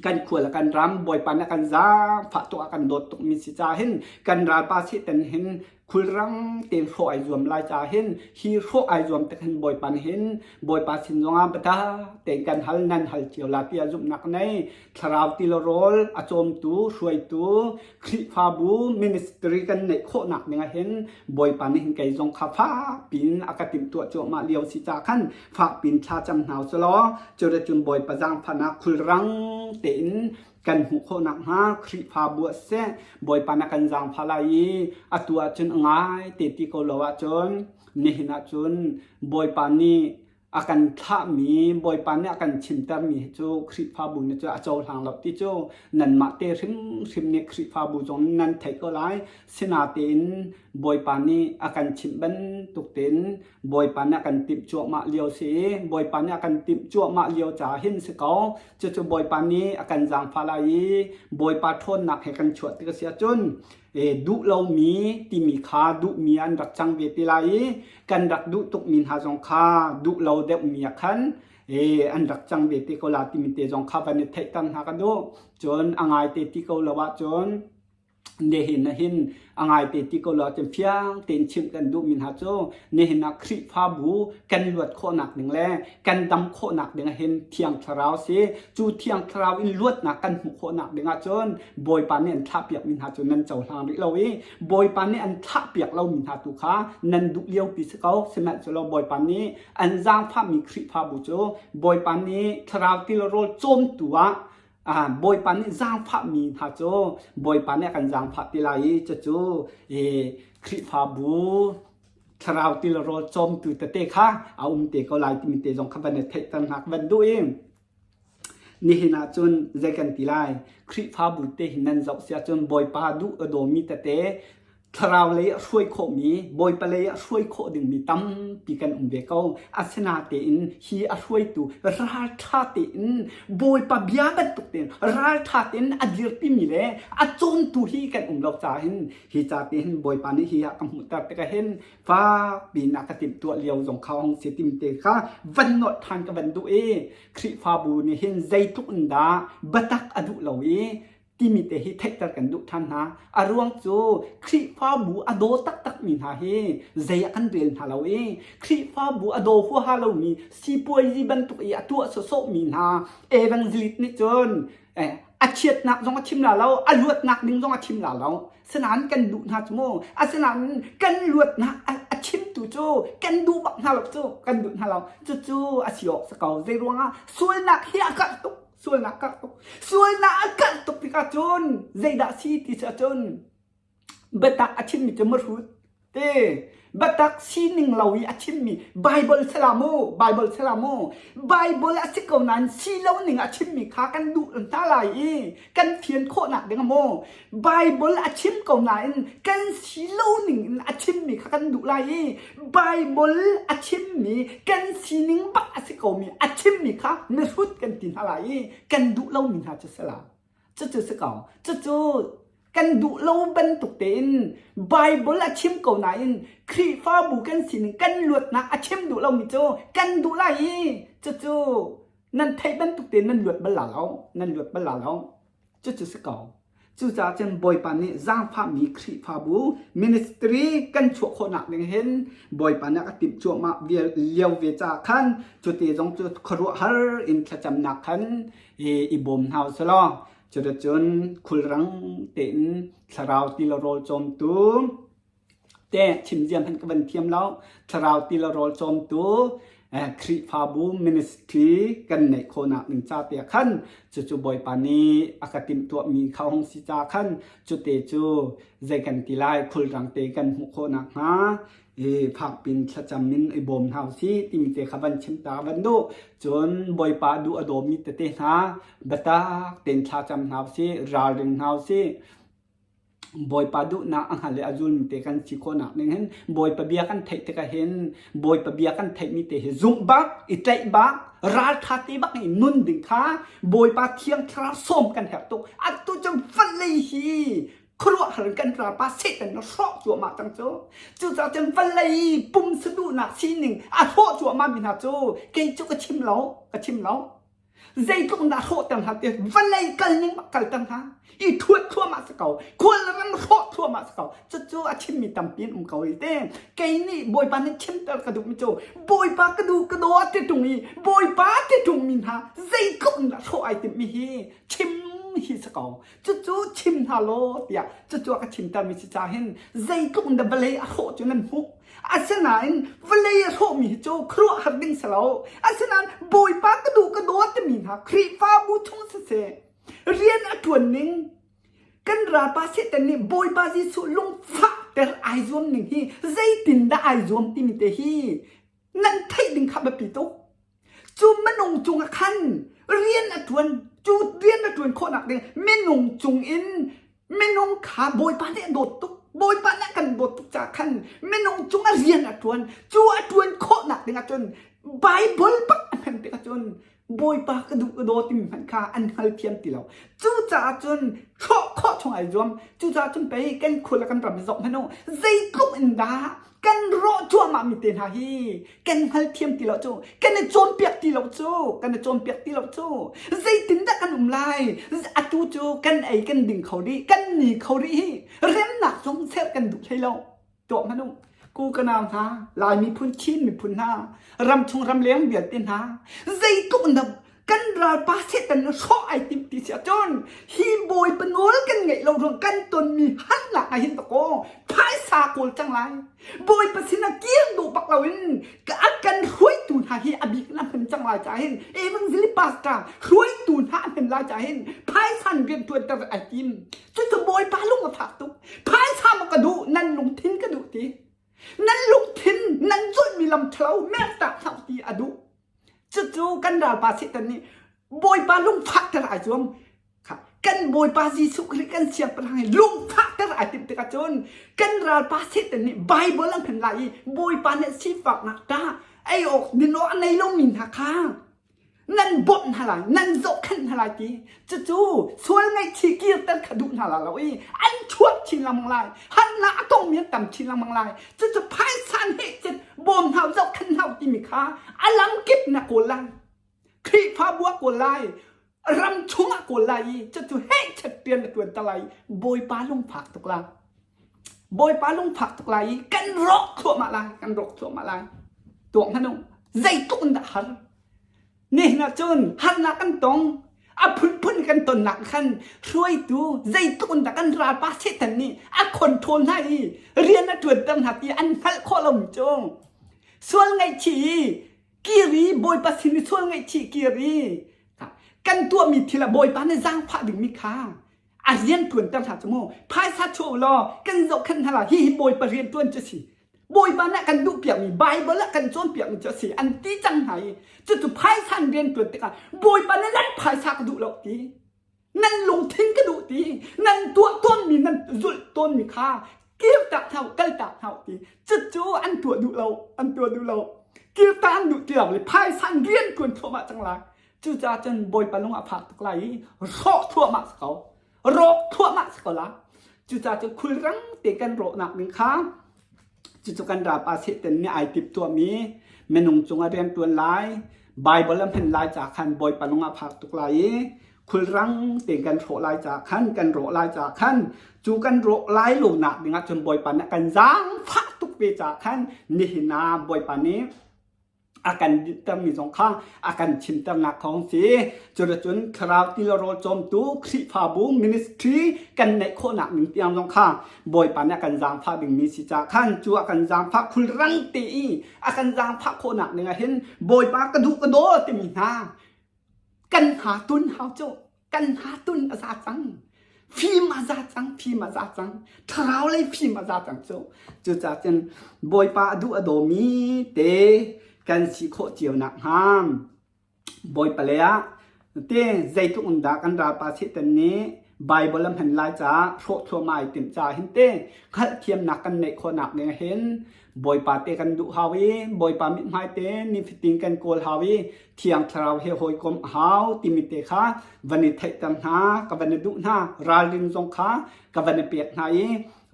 kan khua le kan ram Bawipa nih a kan zaangfah tuk a kan dawt tukmi si caah hin kan ralpa Satan hin khulrang tein hrawh ai zuam lai caah hin hi hrawh ai zuam tik hin Bawipa nih hin Bawipa sin zongah biatak tein kan hal nan hal cio la tiah zumhnak nei. Thlarau ti le rawl a cawmtu hruaitu Khrihfabu ministry kan neih khawhnak ding ah hin Bawipa nih hin kei zong kha fak piin a ka timhtuah cuahmah lio si ca khan fak piin thla cam hna usulaw cuticun Bawipa zaangfahnak khulrang tein kan hmuh khawh nakhnga Khrihfabu ah siseh Bawipa na kan zaangfah lai i atu ahcun a ngai te ti ko lo ahcun nihin ahcun Bawipa nih a kan thlahmi Bawipa nih a kan chimtermi hi cu Khrihfabu nih cu a cohlang lo ti cu nanmah te hrimhrim nih Khrihfabu zong nan theih ko lai. Sinatein Bawipa nih a kan chimh bantuk tein Bawipa nih a kan timh cuahmah lio si i Bawipa nih a kan timh cuahmah lio caah hin si ko. Cucu Bawipa nih a kan zaangfah lai i Bawipa ṭhawnnak he kan chuah tik a si ahcun duh lomi timi kha duhmi an rak cang ve ti lai i kan rak duh tukmi hna zong kha duh lo deuhmi ah khan an rak cang ve te ko la timi te zong kha van i theihter hna ka duh. Cun a ngaite ti ko lo ahcun nihin ah hin a ngaite ti ko lo ahcun fiang tein chimh kan duhmi hna cu nihin ah Khrihfabu kan luat khawhnak ding le kan dam khawhnak ding ah hin Thiang Thlarau si. Cu Thiang Thlarau in luatnak kan hmuh khawhnak ding ahcun Bawipa nih an thlahpiakmi hna cu nan cohlang rih lo i Bawipa nih an thlahpiak lomi hna tu kha nan duh liopi si ko. Sihmanhsehlaw Bawipa nih an zaangfahmi Khrihfabu cu Bawipa nih Thlarau ti le rawl cawmtu ah Bawipa nih zaangfahmi hna cu Bawipa nih a kan zaangfah ti lai i cucu Khrihfabu thlarau ti le rawl cawmtu tete kha a um te ko lai timi te zong kha van i theihter hna ka van duh i nihin ah cun zei kan ti lai Khrihfabu te hi nan zoh si ahcun Bawipa duh a dawmi tete thlarau lei a hruai khawhmi Bawipa lei a hruai khawh dingmi tampi kan um ve ko. Asinatein hi a hruaitu ralṭha tein Bawipa bia bantuk tein ralṭha tein a dirpimi le a cawmtu hi kan um lo caah hin hi ca te hin Bawipa nih hi ah ka hmuhter tikah hin fak piin a ka timhtuah lio zong kha hong si tim te kha van nolh ṭhan ka van duh i Khrihfabu nih hin zeitluk in dah biatak a duh lo i timi te hi theihter kan duh ṭhan hna. A ruang cu Khrihfabu a daw taktakmi hna hi zei ah kan rel hna lo i Khrihfabu a daw huaha lomi sipuaizi bantuk i a tuah sawsawhmi hna evangelist nih cun eh, A chiatnak zong a chim la lo, a luatnak ding zong a chim la lo. Sinain kan duh hna cu mu. Asinain kan luatnak a chimtu cu kan duh bak hna lo cu, kan duh hna lo. Cucu a si awk si ko. Zei ruangah sualnak hi a karh tuk. Sualnak karh tuk. Sualnak a karh tuk tikah cun zeidah si ti si ahcun biatak a chimmi cu mahrut te biatak sining lo i a chimmi Bible sala mu Bible sala mu Bible a si ko nain si lo ning a chimmi kha kan duh hna lai i kan fian khawhnak ding mu Bible a chim ko nain kan si lo ning in a chimmi kha kan duh lai i Bible a chimmi kan sining bak a si komi a chimmi kha mihrut kan ti hna lai i kan duh lomi hna cu sala Cucu si ko. Cucu kan duh lo bantuk tein Bible a chim ko nain Khrihfabu kan sining kan luatnak a chim duh lomi cu kan duh lai i cucu nan theih bantuk tein nan luat bal la lo. Nan luat bal la lo. Cucu si ko. Cucaah cun Bawipa nih zaangfahmi Khrihfabu ministry kan chuah khawhnak ding hin Bawipa nih a timh cuahmah lio ve caah khan cuti zong cu khuaruahhar in thlacamnak khan i bawm hna usih law cuticun khulrang tein thlarau ti le rawl cawmtu te chim ziam hmanh ka van thiam lo thlarau ti le rawl cawmtu Khrihfabu ministry kan neih khawhnak ding ca te khan cucu Bawipa nih a ka timhtuahmi kha hong si ca khan cute cu zei kan ti lai khulrang te kan hmuh khawhnak hnga i fakpin thlacam in i bawm hna usih timi te kha van chim ta van duh. Cun Bawipa duh a dawmi tete hna biatak tein thlacam hna usih, ralring hna usih. Bawipa duhnak a hngal i a zulmi te kan si khawhnak ning hin Bawipa bia kan theih tikah hin Bawipa bia kan theihmi te hi zumh bak, i tlaih bak, raltha te bak i nun ding kha Bawipa Thiang Thlarau sawm kan herh tuk. Atu cu vawlei hi khuaruahhar in kan ralpa Satan a hrawh cuahmah cang cu. Cucaah cun vawlei pum saduhnak sining a hrawh cuahmah mi hna cu kei cu ka chim lo, ka chim lo. Zeitluk dah hrawhter hna ti vawlei kal ning bak kalter hna. I thuat thluahmah si ko. Khualram hrawh thluahmah si ko. Cucu a chimmi tampi an um ko i te. Kei nih Bawipa nih chimter ka duhmi cu Bawipa ka duh ka daw ti ṭung i Bawipa ti ṭungmi hna zeitluk in dah hrawh ai timhmi hi chim hi si ko. Cucu chim hna law tiah cucu a ka chimtermi si caah hin zeitluk in dah vawlei a hrawh cu nan hmuh. Asinain vawlei a hrawhmi hi cu khuaruahhar ding si lo. Asinain Bawipa ka duh ka dawt timi hna Khrihfabu chung siseh rian a ṭuan ning kan ralpa Satan nih Bawipa Jesuh lungfahter ai zuam ning hi zeitindah ai zuam timi te hi nan theih ding kha biapi tuk. Cu minung cungah khan rian a ṭuan. Cu rian a ṭuan khawhnak ding minung cung in minung kha Bawipa nih a dawt tuk. Bawipa nih a kan dawt tuk caah khan minung cungah rian a ṭuan. Cu a ṭuan khawhnak ding ahcun Bible bak a hman tikah cun Bawipa ka duh ka daw timi hmanh kha an hngalthiam ti lo. Cucaah cun hrawh khawh chung ai zuam. Cucaah cun pei kan khua le kan ram zoh hmanh u zeitluk in dah kan rawh cuahmah mi te hna hi kan hngalthiam ti lo cu kan i cawnpiak ti lo cu kan i cawnpiak ti lo cu zeitindah kan um lai atu cu kan ei kan ding kho rih kan ni kho rih hi remnak zong ser kan duh hlei lo tuah hmanh u ku ka nau hna lai miphun Chin miphun hna ramchung ramleng vialte hna zeitluk in dah kan ralpa Satan hrawh ai timh ti si ahcun hi bawipa nawl kan ngeih lo ruang kan tonmi harnak ah hin dakaw phaisa kawl cang lai bawipa sinah kir duh bak loin a kan hruaitu hna hi a bik in a hman cang lai caah hin evangelist pastor hruaitu hna a hman lai caah hin phaisa in rian tuanter ai tim cucu bawipa lung a fak tuk phaisa maw ka duh nan lungthin ka duh ti nan lungthin nan zulhmi lam ṭhalo mertak hlah ti a duh Cucu kan ralpa Satan nih Bawipa lungfahter ai zuam. Kan Bawipa Jesuh Khrih kan siangpahrang hi lungfahter ai timh tikah cun kan ralpa Satan nih Bible a hman lai i Bawipa nih sifaknak ṭah ei awk din awk a nei lomi hna kha nan bawmh hna lai, nan zohkhenh hna lai ti. Cucu sual ngaihchih kirter kha duh hna la lo i an chuak chin lengmang lai. Harnak a tongmi an tam chin lengmang lai. Cucu phaisa heh bawm hna zohkhenh hna timi kha a lamkip na kawl lai. Khrihfabu ah kawl lai. Ram chung ah kawl lai i cucu heh chet rian na tuan ta lai. Bawipa lungfak tuk la. Bawipa lungfak tuk lai i kan rawk thluahmah lai. Kan rawk thluahmah lai. Tuak hmanh u. Zeitluk in dah har. Nihin ah cun harnak kan tong. A phunphun kan tonnak khan hruaitu zeitluk in dah kan ralpa Satan nih a control hna i rian a ṭuanter hna ti an hngalh khawh lomi cu sual ngaihchih i kir i Bawipa sin i sual ngaihchih kir i kan tuahmi thil ah Bawipa nih zaangfah dingmi kha a rian ṭuanter hna cu mu. Phaisa chuah u law kan zohkhenh hna la hihi Bawipa rian ṭuan cu si. Bawipa nih a kan duhpiakmi Baibal ah kan cawnpiakmi cu a si an ti cang hna i cucu phaisa in rian ṭuan tikah Bawipa nih nan phaisa ka duh lo ti nan lungthin ka duh ti nan tuah tawnmi nan zulh tawnmi kha kirtak hna u kaltak hna u ti cucu an tuah duh lo an tuah duh lo kirtak an duh ti lo le phaisa in rian ṭuan thluahmah cang lai. Cucaah cun Bawipa lung a fak tuk lai i rawh thluahmah si ko rawk thluahmah si ko la. Cucaah cun khulrang te kan rawhnak ding kha cucu kan ralpa Satan nih ai tip tuahmi minung cungah rian ṭuan lai Baibal a hman lai ca khan Bawipa lung a fak tuk lai i khulrang tein kan hrawh lai ca khan kan rawh lai ca khan cu kan rawh lai lo nak ding ah cun Bawipa nih a kan zaangfah tuk ve ca khan nihin ah Bawipa nih a kan dinhtermi zong kha a kan chimternak thawng si. Cuticun thlarau ti le rawl cawmtu Khrihfabu ministry kan neih khawhnak ning tiang zong kha Bawipa nih a kan zaangfah dingmi si caah khan cu a kan zaangfah khulrang te i a kan zaangfah khawhnak ding ah hin Bawipa ka duh ka daw timi hna kan hna tun hau cu kan hna tun a za cang. Fim a za cang, fim a za cang. Thlarau lei fim a za cang cu. Cucaah cun Bawipa a duh a dawmi te kan si khawh cio nak hnga Bawipa lei ah te zeitluk in dah kan ralpa Satan nih Bible a hman lai caah hrawh thluahmah ai timh caah hin te hngalhthiamnak kan neih khawhnak ding hin Bawipa te kan duh hau i Bawipa mithmai te nifatin kan kawl hau i Thiang Thlarau he hawikom hau timi te kha van i theihter hna ka van i duh hna. Ralrin zong kha ka van i pek hna i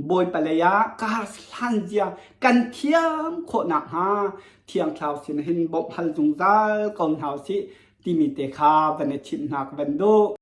Bawipa lei ah kar hlan zia kan thiam khawh nakhnga Thiang Thlarau sin hin bawmh hal zungzal ko hna usih timi te kha van i chimh hna ka van duh.